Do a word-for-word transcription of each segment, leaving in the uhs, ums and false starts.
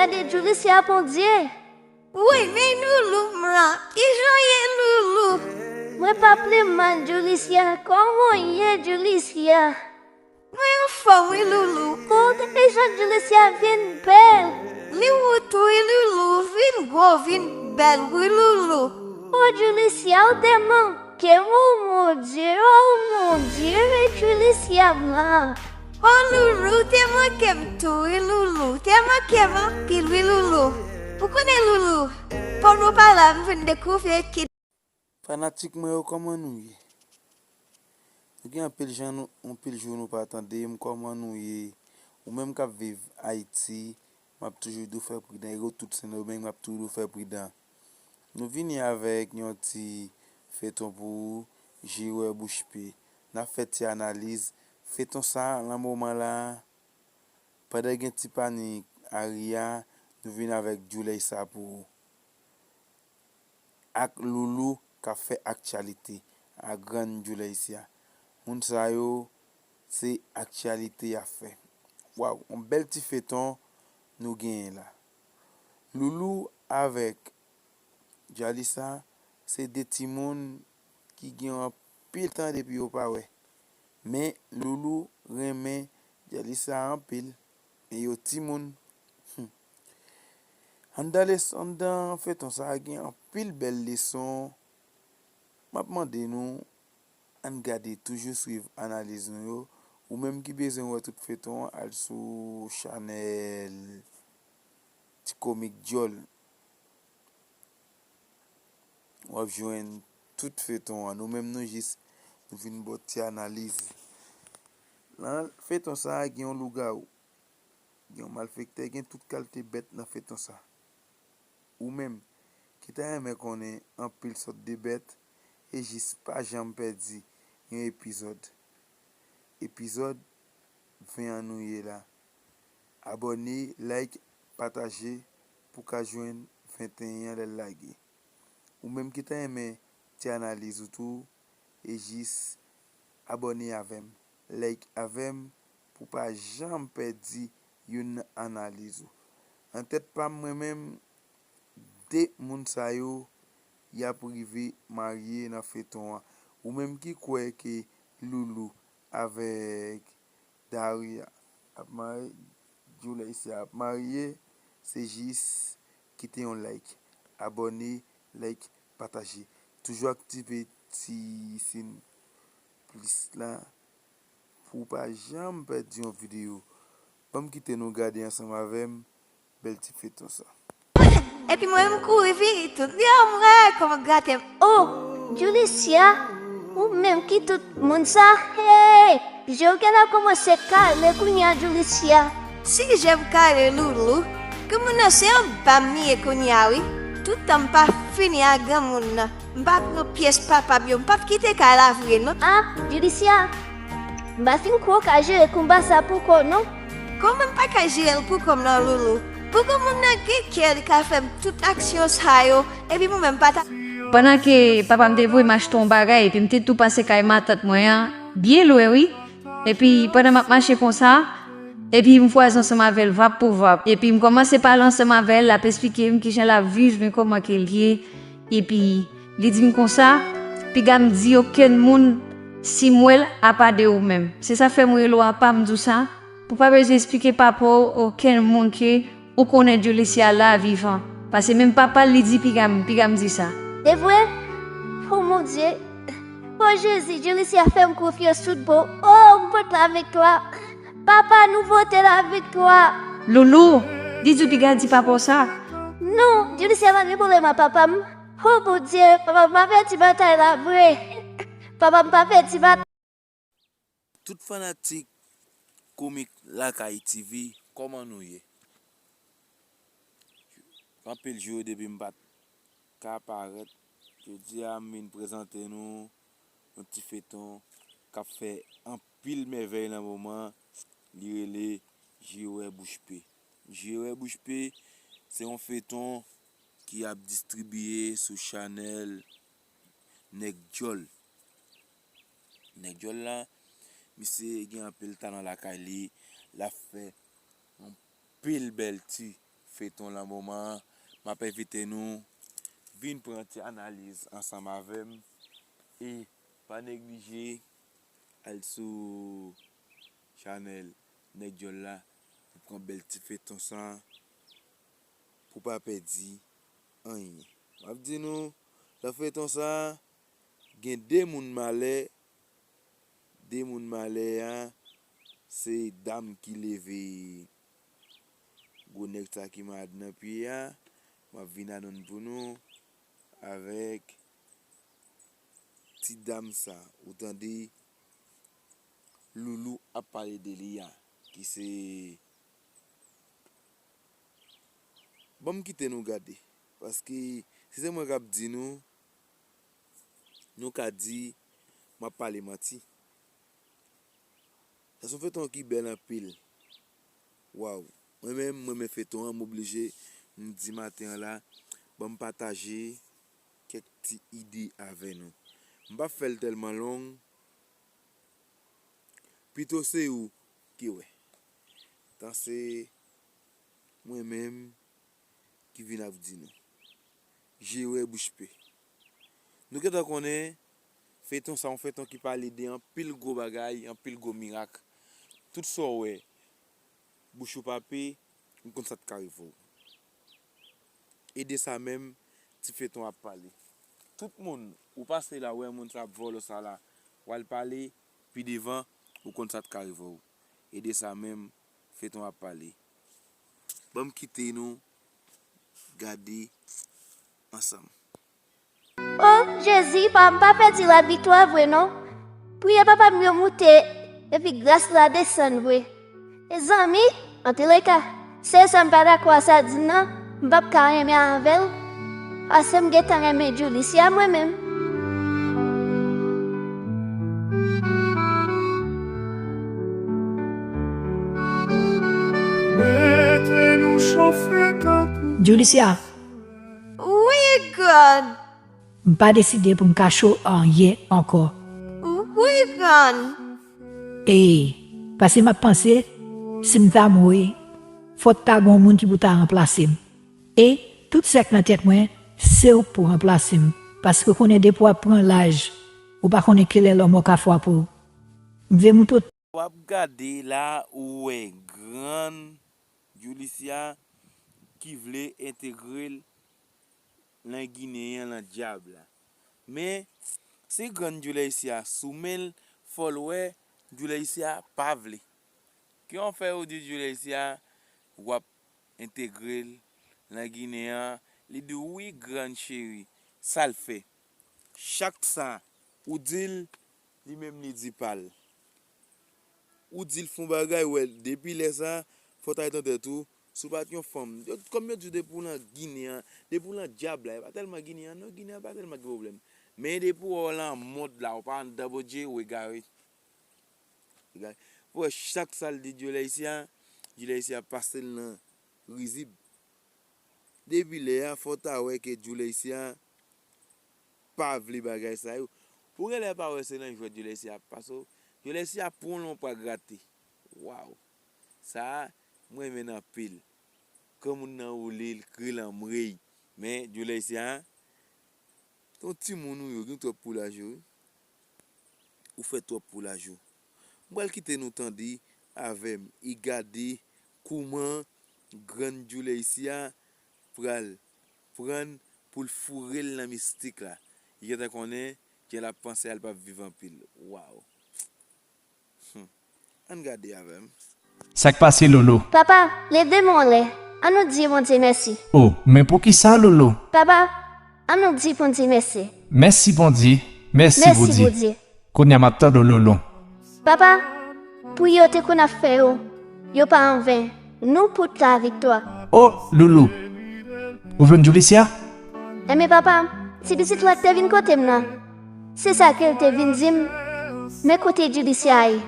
Gade Julicia, Bondye. Woy, men Loulou m lan. Kijan w ye, Loulou? Mwen pa pli mal, Julicia. Kòman w ye, Julicia? Mwen anfòm, wi, Loulou. Gade jan Julicia vin bèl. Li wout, wi, Loulou. Vin gwo, vin bèl, wi, Loulou. O Julicia, ou te manke m, o Bondye, o Bondye, Julicia m lan. O Loulou, ou te manke m tou, wi, Loulou. Ou te manke m anpil, wi, Loulou. Ou konnen, Loulou, pandan w pa la, m vin dekouvri ki Fanatik mwen yo, kòman nou ye? Nou gen anpil jan nou, anpil jou nou pa tande m, kòman nou ye? Ou menm k ap viv Ayiti, m ap toujou di w fè pridan, e yo tout Sendomeng, m ap toujou di w fè pridan. Nou vini avèk yon ti feyton pou ou, Jirè Bouch Pe. N ap fè ti analiz feyton sa a, nan moman la a, pandan gen ti panik Aria, nou vin avèk Djouleysa pou ou. Ak Loulou k ap fè aktyalite ak grann Djouleysa. Moun sa yo, se aktyalite y ap fè. Waw, yon bèl ti feyton nou genyen la. Loulou avèk Djalisa se de timoun ki gen anpil tan depi yo pa wè. Men Loulou renmen Djalisa anpil, men yo timoun. Hmm. Anndan les-, anndan feyton sa a gen anpil bèl leson. M ap mande nou, ann gade, toujou swiv analiz nou yo. Ou menm ki bezwen wè tout feyton an, al sou chanèl Ti Komik Djòl. W ap jwenn tout feyton an. Nou menm nou jis, nou vin ba w ti analiz. Nan feyton sa a, gen yon lougawou, gen yon malfektè, gen tout kalite bèt nan feyton sa. Ou menm ki ta renmen konnen anpil sòt de bèt, e jis pa janm pèdi yon epizòd. Epizòd ven an nou ye la. Abòne, like, pataje pou w ka jwenn venteyen an lè l lage. Ou menm ki ta renmen ti analiz ou tou, e jis abòne avè m, like avè m pou w pa janm pèdi youn nan analiz ou. Nan tèt pa m mwen menm, de moun sa yo, y ap rive marye nan feyton an. Ou menm ki kwè ke Loulou avèk Daria ap marye, Djouleysa ap marye, se jis kite yon like, abòne, like, pataje. Toujou aktive ti siy plis la pou w pa janm pèdi yon videyo. Ban m kite nou gade ansanm avè m bèl ti feyton sa. Epi mwen, m kouri vini tout. Li an mwen kòman grate m. Oh, Julicia, ou menm ki tout moun sa. Hey, je w gentan kòmanse kale kounye a, Julicia. Si je m kale Loulou, granmoun nan se anba m li ye kounye a wi. Tout tan m pa fini ak granmoun nan. M pa pran pyès papa m yo, m p ap kite kay la vre non. Ah, Julicia, m pa fin kwè w ka jere konba sa pou kò w non. Kòman m pa ka jere l pou kò m nan, Loulou? Pou granmoun nan gen kè li ka fè m tout aksyon sa yo, epi mwen menm m pa ta. Pandan ke papa m te voye m achte yon bagay, epi m te tou pase kay matant mwen an, byen lwen wi. Epi pandan m ap mache konsa, epi m kwaze ansanm avè l vap pou vap. Epi m kòmanse pale ansanm avè l, l ap esplike m kijan l ap viv, men kòman ke l ye. Epi li di m konsa, piga m di okenn moun si m wè l apa de ou menm. Se sa fè m rele w apa m di w sa, pou w pa bezwen esplike papa w okenn moun ke ou konnen Djoulisya la vivan. Paske menm papa l li di piga m, piga m di sa. Se vre? O Bondye! O Jezi, Djoulisya fè m konfyans tout bon. O, m pote laviktwa. Papa, nou pote laviktwa. Loulou, li di w piga di papa w sa. Non, Djoulisya pa gen pwoblèm ak papa m. O Bondye, papa m pa pèdi batay la vre. Papa m pa pèdi batay. Tout fanatik Komik Lakay TV, kòman nou ye? Anpil jou depi m pa t ka parèt. Jodi a, m vin prezante nou yon ti feyton k ap fè anpil mèvèy nan moman. Li rele Jirè Bouch Pe. Jirè Bouch Pe, se yon feyton ki ap distribiye sou chanèl Nèg Djòl. Nèg Djòl la, misye gen anpil talan lakay li, l ap fè anpil bèl ti feyton lan moman an, m ap envite nou vin pran ti analiz ansanm avè m. E pa neglije al sou chanèl Nèg Djòl la pou pran bèl ti feyton sa pou pa pèdi anyen. M ap di nou, nan feyton sa, gen de moun malè, de moun malè a, se dam ki leve gwo nèg sa ki malad nan pye a. M ap vin adann pou nou avèk ti dam sa, ou tande Loulou ap pale de li a, ki se, ban m kite nou gade, paske si se mwen k ap di nou, nou ka di m ap pale manti. Sa se yon feyton ki bèl anpil. Waw. Mwen menm, mwen renmen feyton an, m oblije, m di maten an la, ban m pataje kèk ti ide avè nou. M p ap fè l tèlman long, pito se ou ki wè. Tan se mwen menm ki vin ap di nou. Je wè bouch pe. Nou gentan konnen, feyton sa yon feyton ki pale de anpil gwo bagay, anpil gwo mirak. Tout sa w wè, bouch ou pa pe, ou konn sa t ka rive w. E de sa menm, ti feyton ap pale. Tout moun, ou pase la, ou wè moun sa ap vòlò sa la, w al pale, pi devan, ou konn sa t ka rive w. E de sa menm, feyton ap pale. Ban m kite nou gade ansanm. O Jezi, pa m pa pèdi la viktwa vre non. Priyè papa m yo moute, epi gras la desann vre. Mezanmi, antouleka, sèl sa m pa dakò a sa di nan, m p ap ka renmen avè l, paske m gentan renmen Julicia mwen menm. Mete nou chofe tankou Julicia. Wi, grann. M pa deside pou m ka cho anyen ankò. Wi, grann. E, paske m ap panse, si m ta mouri, fò t ta gen yon moun ki pou ta ranplase m. E, tout sa k nan tèt mwen, se ou k pou ranplase m. Paske w konnen depi w ap pran laj, ou pa konnen kilè lanmò ka frape w. M vle moutre w. W ap gade la, ou wè grann Julicia ki vle entegre l nan Ginen an, nan dyab la. Men, se grann Julicia sou men l, fò l wè Julicia pa vle. Ki yon fè ou di Julicia, w ap entegre l nan Ginen an, li di w, wi, grann cheri, sa l fè. Chak sa, ou di l, li menm li di pa l. Ou di l fè yon bagay, wè, depi lè sa, fò w ta ret nan tèt ou, si w pa t yon fanm. Yo, kòm yo di w, depi w nan Ginen an, depi w nan dyab la, e pa tèlman Ginen an, non, Ginen an pa tèlman gen pwoblèm. Men depi w wè w nan mond la, w pa anndan Bondye, w egare. Egare. Pou wè chak sa l di Julicia, Julicia pase l nan rizib. Depi lè a, fò w ta wè ke Julicia pa vle bagay sa yo. Ou genlè pa wè se nan jwèt Julicia ap pase w. Julicia pran yon pa grate. Waw. Sa a, mwen renmen l anpil. Granmoun nan woule l, kriye l anmwey. Men, Julicia, se yon timoun ou ye, ou gen twòp pou laj ou, wi. Ou fè twòp pou laj ou. M pral kite nou tande avè m e gade kouman grann Juleisya pral pran l pou l foure l nan mistik la. Li gentan konnen, jan l ap panse a, l p ap viv anpil. Waw. Hmm. Ann gade avè m. Sa k pase, Lolo? Papa, leve men w anlè. Ann nou di Bondye mèsi. O, men poukisa, Lolo? Papa, ann nou di Bondye mèsi. Mèsi, Bondye. Mèsi, Bondye. Kounye a m ap tande w, Lolo. Papa, priyè w te konn ap fè yo, yo pa anven. Nou pote laviktwa. O, Lolo. Ou jwenn Juleisya? Enben, papa, ti pitit la k te vin kote m nan, se sa ke l te vin di m. Men kote Juleisya ye?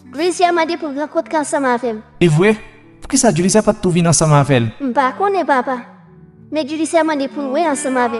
Juleisya mande pou l rankontre ansanm avè m. E vre? Poukisa Juleisya pa t tou vin ansanm avè l? M pa konnen, papa. Men Juleisya mande pou l wè ansanm avè m.